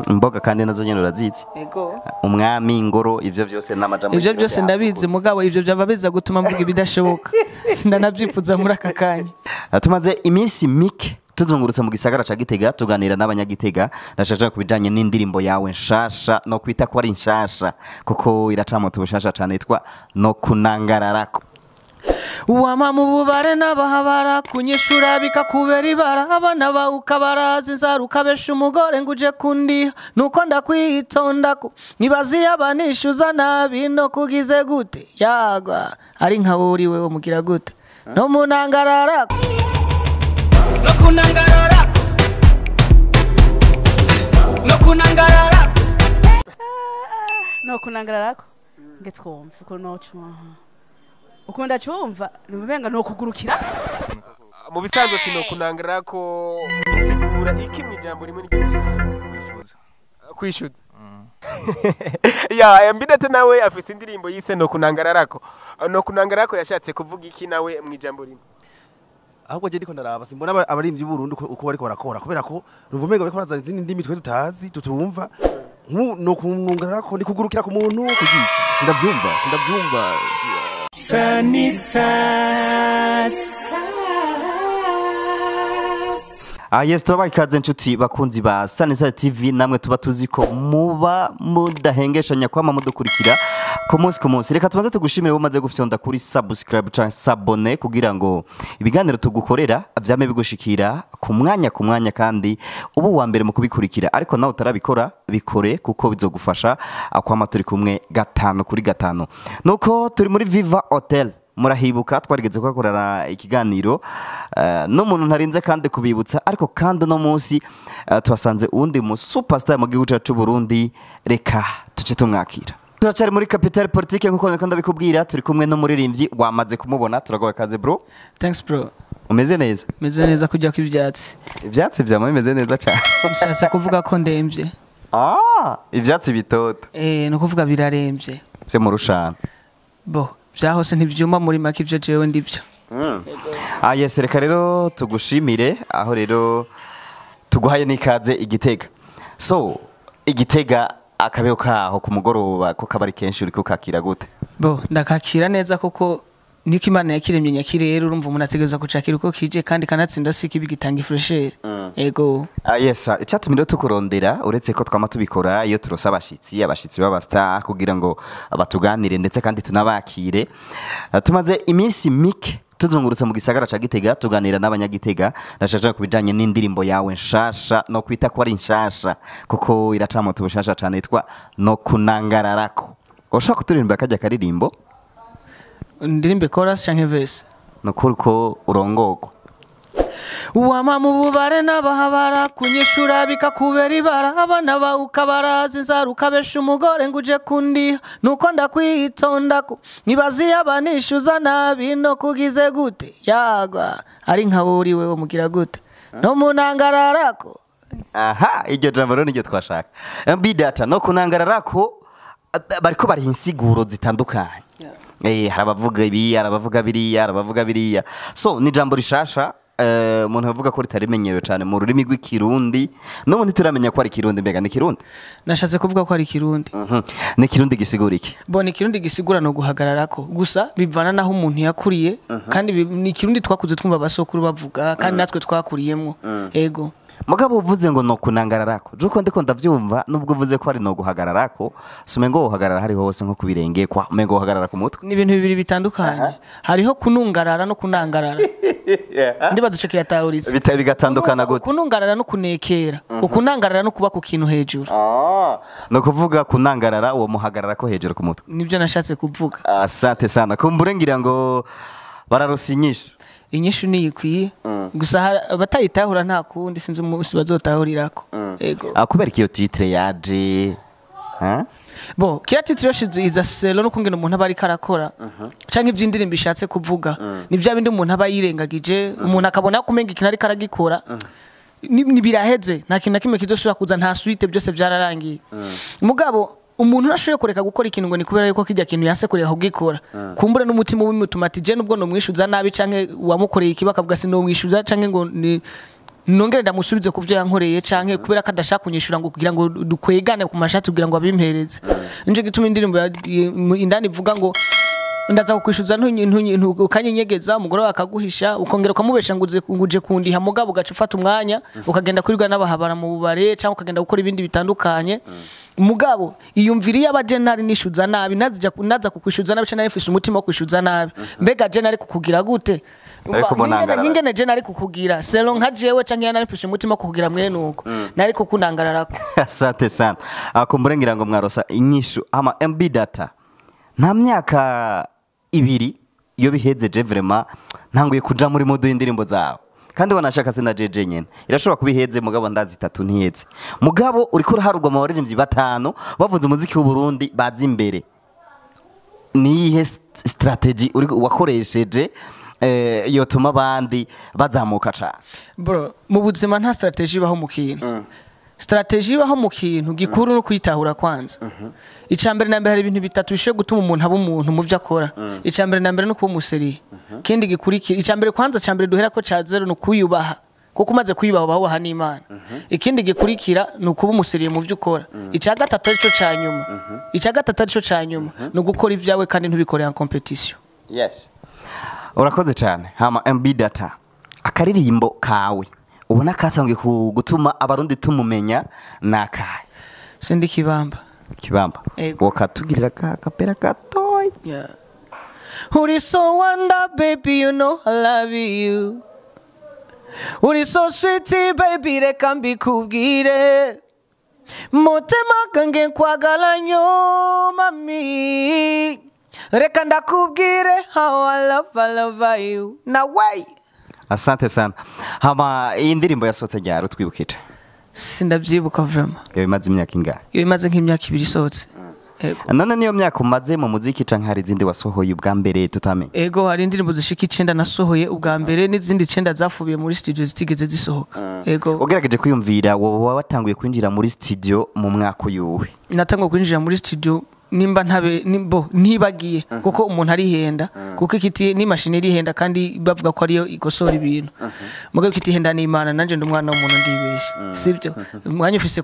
Imboga kandi nazo nyene urazizi. Ego. Umwami, ingoro, ivyo vyose n'amajambo. Ivyo byose ndabizi, mugabo ivyo byava biza gutuma mvuga ibidashoboka. Sindanavyifuza muri aka kanya. Tumaze iminsi mike tuzungurutse mu gisagara ca Gitega tuganira n'abanyagitega, ndashaka kubijanye n'indirimbo yawe nshasha, no kwita ko ari nshasha kuko iracamoto bushasha cane, yitwa No Kunangararako. Wama mu bubare n'abahabara, kunyishura bikakubera ibara, abana bawe ukabaraza inzara, ukabesha umugore ngo uje kundiha, nuko ndakwitondako nibazi abanishyuza nabi no kugize gute yagwa ari nka wowe uriwe mugira gute no munangararako No kunangararako, no kunangararako. No kunangararako nge twumva ukuntu nocumva, ukuntu ndacumva numva no kugurukira. Mu bisanzwe ati no kunangarako bisigura iki mu ijambo rimwe n'iryo? Kwishyuza. Kwishyuza. Ya Mbidate nawe afise indirimbo yise No Kunangararako. No Kunangarako yashatse kuvuga iki nawe mu ijambo rimwe? Ahubwo je ndiko ndaraba simbona abarimvyi b'Uburundi uko bariko barakora, kubera ko numva umengo bariko barazana izindi ndimi twe tutazi, tutumva. Nku no kunungarako ni kugurukira ku muntu kugiki, sindavyumva, sindavyumva. Sunny side. Ah yes, tubaha ikaze inshuti bakunzi ba Sanisa TV, namwe tuba tuzi ko muba mudahengeshanya kwama mudukurikira ku munsi ku munsi. Reka tubanze tugushimire umaze gufyonda kuri subscribe canke s'abonner kugira ngo ibiganiro tugukorera vyame bigushikira ku mwanya ku mwanya, kandi ubu wa mbere mu kubikurikira. Ariko nawe utarabikora, bikore kuko bizogufasha kwama turi kumwe gatanu kuri gatanu. Nuko turi muri Viva Hotel, murahibuka twarigeze kuhakorera ikiganiro n'umuntu ntarinze kandi kubibutsa, ariko kandi uno munsi tuhasanze uwundi mu superstar mu gihugu cyacu Burundi. Reka tuce tumwakira. Turacyari muri Capital Politique nkuko ndiko ndabikubwira, turi kumwe n'umuririmbyi wamaze kumubona. Turagoye kaze, bro. Thanks, bro. Umeze neza? Meze neza kujya kw'ibyatsi. Ivyatsi vyama bimeze neza cyane. Bishatse kuvuga ko ndemvye. Ah, ivyatsi bitoto. Eh, no kuvuga biraremvye. Vyo mu rushana. Bo byahose ntibyuma, muri make ivyo jewe ndivyo. Ah yes, reka rero tugushimire aho rero tuguhaye n'ikaze Igitega. So Igitega akabeho kaho ku mugoroba ko kabari kenshi, uriko kakira gute? Bo ndakakira neza kuko niko Imana yakiremye nyakirere, urumva umuntu ategereza kucakira uko kije, kandi kanatsinda si kibi, gitanga ifraîcheur. Ego. Ah yes, icyatumye rero tukurondera, uretse ko twama tubikora iyo turose abashitsi b'aba star kugira ngo batuganire ndetse kandi tunabakire. Tumaze iminsi mike tuzungurutse mu gisagara ca Gitega tuganira n'abanyagitega, ndashaka kubijanye n'indirimbo yawe nshasha, no kwita ko ari nshasha kuko iracamoto bushasha cane, yitwa No Kunangararako. Ushaka kuturirimba kajya karirimbo? Ndirimbe chorus canke verse? Nukuri ko urongorwa. Wama mu bubare n'abahabara, kunyishura bikakubera ibara, abana bawe ukabaraza inzara, ukabesha umugore ngo uje kundiha, nuko ndakwitondako nibazi abanishyuza nabi no kugize gute yagwa ari nka wowe uriwe mugira gute no munangararako. Aha, iryo jambo rero niryo twashaka. MB Data, no kunangararako bariko bariha insiguro zitandukanye. Hari abavuga ibi, hari abavuga biriya, hari abavuga biriya. So ni jambo rishasha, umuntu avuga ko ritarimenyerewe cyane mu rurimi rw'Ikirundi. N'ubundi turamenya ko ari Kirundi, mbega ni Kirundi? Nashatse kuvuga ko ari Kirundi. Ni Kirundi gisigura iki? Bo ni Kirundi gisigura no guhagararako, gusa bivana naho umuntu yakuriye, kandi ni Kirundi twakuze twumva abasokuru bavuga, kandi natwe twakuriyemwo. Ego. Mugabo uvuze ngo no kunangararako, juko ndiko ndavyumva, nubwo uvuze ko ari no guhagararako, sume ngo uhagarara hari hose nko kubirenge kwa umengo uhagarara ku mutwe. Ni ibintu bibiri bitandukanye, hariho kunungarara no kunangarara. Ndibaza ico kiratahuritse. Bita bigatandukana gute? Kunungarara no kunekera, ukunangarara no kuba ku kintu hejuru. Ah, no kuvuga kunangarara uwo muhagarara ko hejuru ku mutwe. Nibyo nashatse kuvuga. Asante sana. Kumbure ngira ngo bararusinyisha. Inyishu niyikwiye, gusa abatayitahura nta kundi, sinzi umunsi bazotahurirako. Ego. Ah, kubera iyo titre yaje, ha? Bo kiriya titre yoshize iza selo no kungena umuntu aba ariko arakora canke ivy'indirimbo ishatse kuvuga, ni vya bindi umuntu aba yirengagije, umuntu akabona ko umenga ikintu ariko aragikora ni biraheze, nta kintu na kimwe kizosubira kuza, nta suite, byose byararangiye. Mugabo umuntu ntashoboye kureka gukora ikintu ngo ni kubera yuko kijya kintu yanse kureka kugikora, kumbure n'umutima w'imutuma ati je nubwo nomwishuza nabi canke wamukoreye ikiba akavuga si nomwishuza canke ngo ni Nongere ndamusubize ku byo yankoreye, canke kubera ko adashaka kunyishura ngo kugira ngo dukwegane ku mashati kugira ngo abimpereze. Nico gituma indirimbo indani ivuga ngo ndaza kukwishuza ukanyinyegeza, umugore wawe akaguhisha, ukongera ukamubesha ngo uje kundiha, mugabo ugaca ufata umwanya ukagenda kwirirwa n'abahabara mu bubare, cyangwa ukagenda gukora ibindi bitandukanye. Mugabo iyumvire iyo abaje ntari nishuza nabi, naza kukwishuza nabi, cyangwa nifise umutima wo kwishuza nabi, mbega je nari kukugira gute? Ariko mbona Ingene je nari kukugira selo nka jewe, canke nari nifise umutima wo kukugira mwene uko nari kukunangararako. Asante sana. Kumbure ngira ngo mwarosa inyishu ama MB Data nta myaka ibiri iyo biheze je vraiment ntanguye kuja muri modo y'indirimbo zawe, kandi wanashaka sina jeje nyene irashobora kubiheze, mugabo ndazi itatu ntiheze. Mugabo uriko uraharugwa mu baririmbyi batanu bavuze umuziki w'u Burundi bazi imbere, niyihe strategy uri wakoresheje yotuma abandi bazamuka cane? Bro, mu buzima nta strategy ibaho mu kintu. Strategy ibaho mu kintu gikuru no kwitahura kwanza. Icambere na mbere, hari ibintu bitatu bishoboye gutuma umuntu aba umuntu mu byo akora. Icambere na mbere no kuba umuseri. Kindi gikurikira, icambere kwanza, cambere duhera ko ca zero, no kuyubaha. Kuko umaze kuyubaha uba wubaha n'Imana. Ikindi gikurikira ni ukuba umuseriye mu byo ukora. Icya gatatu arico ca nyuma. Icya gatatu arico ca nyuma ni ugukora ibyawe kandi ntubikore en competition. Yes. Urakoze cyane. Hama MB Data, akaririmbo kawe ubona katangiye gutuma abarundi tumumenya nakahe? Sindi kibamba. Kibamba. Ego. Wakatugirira ka kapera gatoyi. Yeah. Uri so wonder baby, you know I love you. Uri so sweet baby, reka mbikubwire. Mutima gange nkwagala nnyo mami. Reka ndakubwire how I love you. Na way. Asante sana. Hama iyi ndirimbo yasohotse ryari utwibukije? Sindavyibuka vraiment. Iyo imaze imyaka ingahe? Iyo imaze nk'imyaka 2 isohotse. Ego. None niyo myaka umaze mu muziki canke hari izindi wasohoye ubwa mbere tutamenye? Ego, hari indirimbo zishika 9 nasohoye ubwa mbere, n'izindi 9 zafubiye muri studio zitigeze zisohoka. Ego. Ugerageje kwiyumvira, wowe watanguye kwinjira muri studio mu mwaka uyuwe? Natanguye kwinjira muri studio nimba ntabe nimbo ntibagiye, kuko umuntu arihenda, kuko ikiti n'imashini irihenda kandi bavuga ko ariyo igosora ibintu. Mugabo ikitihenda ni Imana, nanje ndi umwana w'umuntu ndibeshe. Sibyo? Umwanya ufise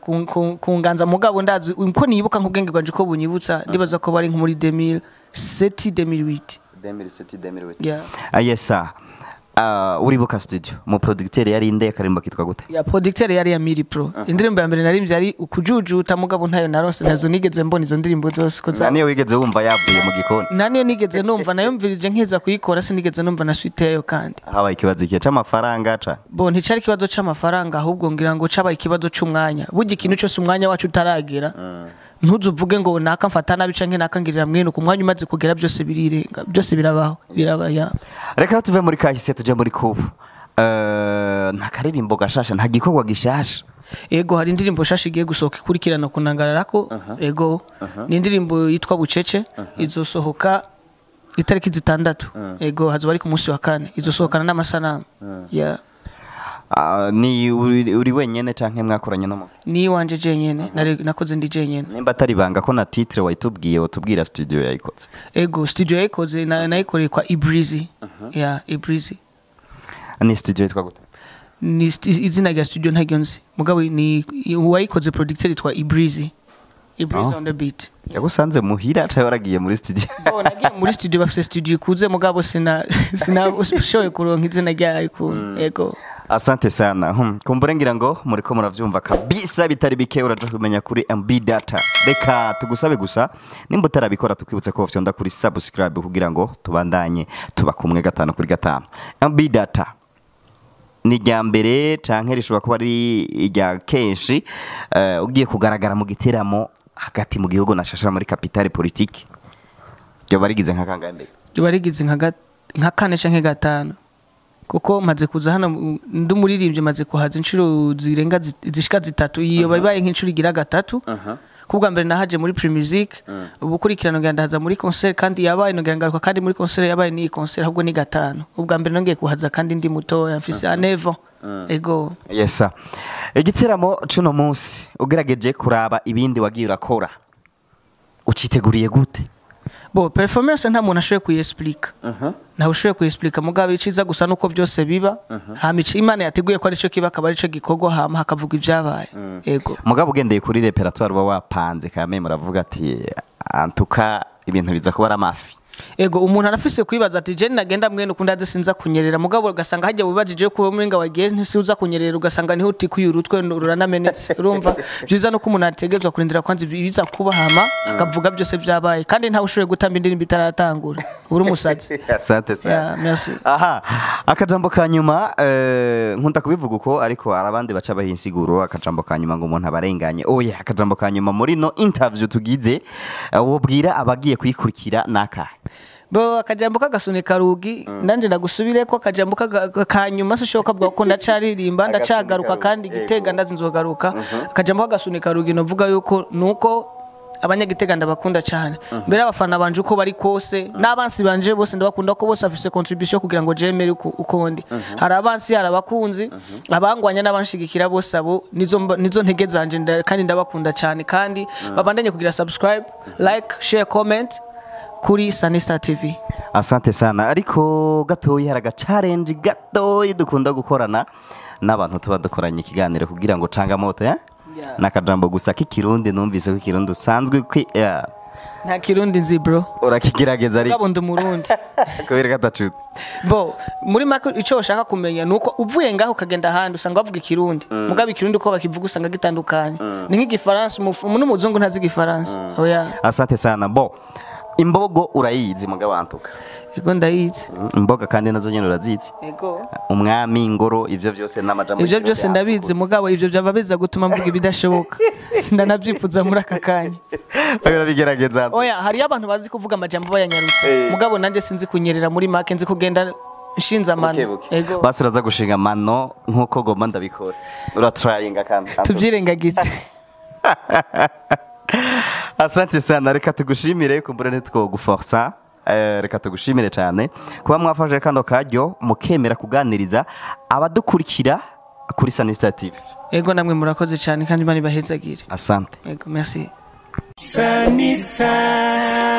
kunganza, mugabo ndazi uko nibuka nk'ubwenge bwanje ko bunyibutsa, ndibaza ko bari nko muri 2007 2008. 2007 2008. Yeah. Yes sir. Uribuka studio mu producteur yari inde, akarimbo kitwa gute? Ya producteur yari ya Miri Pro. Indirimbo ya mbere narimvye yari ukujujuta, mugabo ntayo naronse, ntazo nigeze mbona izo ndirimbo zose ko za Niyo wigeze wumva yavuye mu gikoni? Naniyo nigeze numva, nayo mvirije nkeza kuyikora, sinigeze numva na suite yayo kandi. Habaye ikibazo ikihe c'amafaranga ca? Bo nticari ikibazo c'amafaranga, ahubwo ngira ngo cabaye ikibazo c'umwanya. Burya ikintu cyose umwanya wacu utaragera, ntuzuvuge ngo naka mfata nabi canke naka ngirira mwene, ku mwanya umaze kugera byose birirenga, byose birabaho, biraba ya. Reka tuve muri kahise tuje muri kubu. Nta karirimbo gashasha, nta gikorwa gishasha. Ego, hari indirimbo shasha igiye gusohoka ikurikirana kunangararako. Ego, ni indirimbo yitwa Bucece, izosohoka itariki 6. Ego, hazoba ari ku munsi wa 4, izosohokana n'amasanamu. Yeah. Ni uri wenyene canke mwakoranye no Ni wanje jenyene, nakoze ndi jenyene. Nimba atari banga ko na titre wayitubwiye, wotubwira studio yayikoze? Ego, studio yayikoze nayikoreye kwa Ibrizi. Yeah, Ibrizi. Ni studio yitwa gute? Ni izina rya studio ntaryo nzi. Mugabo ni uwayikoze producteur yitwa Ibrizi. Ibrizi on the beat. Yagusanze muhira canke waragiye muri studio? Bo nagiye muri studio, bafise studio ikuze, mugabo sina sinashoboye kuronka izina ryayo ukuntu. Ego. Asante sana. Kumbure ngira ngo muriko muravyumva kabisa bitari bike uraja kumenya kuri MB Data. Reka tugusabe gusa nimba utarabikora tukwibutse ko ufyonda kuri subscribe kugira ngo tubandanye tuba kumwe 5 kuri 5. MB Data ni rya mbere canke rishobora kuba ari irya kenshi ugiye kugaragara mu giteramo hagati mu gihugu na shasha muri capitale politique. Ryo barigize nka kangahe mbere? Ryo barigize nka 4 canke 5. Kuko maze kuza hano ndi umuririmbyi, maze kuhaza inshuro zirenga zishika 3, iyo babaye nk'inshuro igira 3. Kubwa mbere nahaje muri Primusic, ubukurikirano ngira ndahaza muri concert kandi yabaye, ngira ngaruka kandi muri concert yabaye, ni concert ahubwo ni 5. Ubwa mbere nongeye kuhaza kandi ndi muto, mfise anevo. Ego. Yes sir. Igiteramo cuno munsi ugerageje kuraba ibindi wagiye urakora, uciteguriye gute? Bo performance nta muntu ashoboye kuyexplica, ntawe ushoboye kuyexplica, mugabo iciza gusa nuko byose biba, hama ico Imana yateguye ko arico kiba akaba arico gikorwa, hama hakavuga ibyabaye. Ego. Mugabo ugendeye kuri répertoire uba wapanze kame, muravuga ati antuka ibintu biza kuba ari amafi. Ego, umuntu arafise kwibaza ati je nagenda mwene ukunda aze sinza kunyerera, mugabo ugasanga hajya wibajije ko umenga wagiye ntisiuza kunyerera, ugasanga niho utikuye urutwe ruranamenetse. Urumva byiza nuko umuntu ategerezwa kurindira kwanza ibiza kuba, hama akavuga byose byabaye, kandi ntawe ushoboye gutamba indirimbo itaratangura, uri umusazi. Asante sana. Yeah, merci. Aha, akajambo ka nyuma, nkunda kubivuga uko, ariko hari abandi baca baha insiguro akajambo ka nyuma ngo umuntu abarenganye. Oya, akajambo ka nyuma muri no interview tugize, wobwira abagiye kuyikurikira nakahe? Bo akajambo k'agasunika rugi, nanje ndagusubire ko akajambo ka nyuma sishoka bwa ko ndacaririmba, ndacagaruka kandi Gitega ndazi nzogaruka. Akajambo k'agasunika rugi novuga yuko nuko abanyagitega ndabakunda cyane, mbere abafana banje uko bari kose n'abansi banje bose ndabakunda, ko bose bafise contribution kugira ngo jemere uko ndi. Hari abansi, hari abakunzi, abangwanya n'abanshigikira, bose abo nizo ntege zanje, kandi ndabakunda cyane, kandi babandanye kugira subscribe, like, share, comment kuri Sanista TV. Asante sana. Ariko gatoyi, hari aga challenge gatoyi dukunda gukorana n'abantu tuba dukoranye ikiganiro kugira ngo changamoto, eh? Yeah. N'akajambo gusa k'ikirundi, numvise ko ikirundi usanzwe yeah. Nta kirundi nzi, bro. Urakigerageza ariko. Mugabo ndi umurundi. Kubera ko atacutse. Bo muri make icyo ushaka kumenya nuko uvuye ngaho ukagenda ahandi usanga bavuga ikirundi, mugabo ikirundi uko bakivuga usanga gitandukanye, ni nk'igifaransa, n'umuzungu ntazi igifaransa, oya. Asante sana. Bo imbogo urayizi mugabo antuka? Ego, ndayizi. Imboga kandi nazo nyene urazizi? Ego. Umwami, ingoro, ivyo vyose n'amajambo Ivyo y'ikirundi byose ndabizi. yatugutse. Mugabo ivyo byaba biza gutuma mvuga ibidashoboka, sindanavyifuza muri aka kanya. Urabigerageza. Oya, hariyo abantu bazi kuvuga amajambo bayanyarutse, mugabo nanje sinzi kunyerera, muri make nzi kugenda nshinze amano. Buke buke. Ego. Basi uraza gushinga amano nkuko gomba ndabikora, uratrayinga kandi. Tuvyirengagize. Asante sana, reka tugushimire, kumbura ntitwoguforsa. Reka tugushimire cyane kuba mwafashe kano karyo mukemera kuganiriza abadukurikira kuri Sanista TV. Ego, namwe murakoze cyane kandi Imana ibahezagire. Asante. Ego, merci. Sunny side.